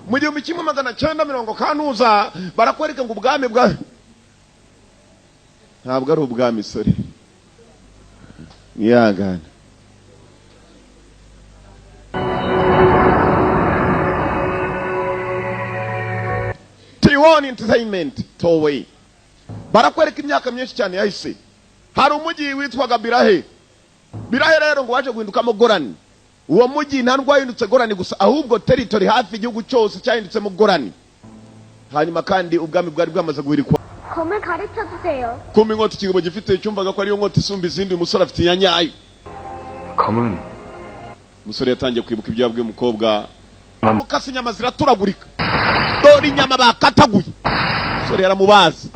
Mu 1900 kanuza barakwereka ngo ubwami bwa ntabwo ari ubwami, sore, mwihangane. T1 Entertainment Towe barakwereka imyaka myinshi cyane yahise. Hari umujyi witwaga Birahe. Birahe rero ngo waje guhindukamo Gorani. Uwo mujyi nta nubwo wahindutse Gorani gusa, ahubwo territory hafi igihugu cyose cyahindutsemo Gorani. Hanyuma kandi ubwami bwari bwamaze guhirikwa. 검을 가르쳐 주세요. Kumva inkota ikigabo gifite, cyumvaga ko ariyo nkota isumba izindi. Uyu musore afite iya nyayo. 검은 Umusore yatangiye kwibuka ibyo yabwiye umukobwa. Mukase inyama ziraturagurika. Dore inyama bakataguye, umusore yaramubazi.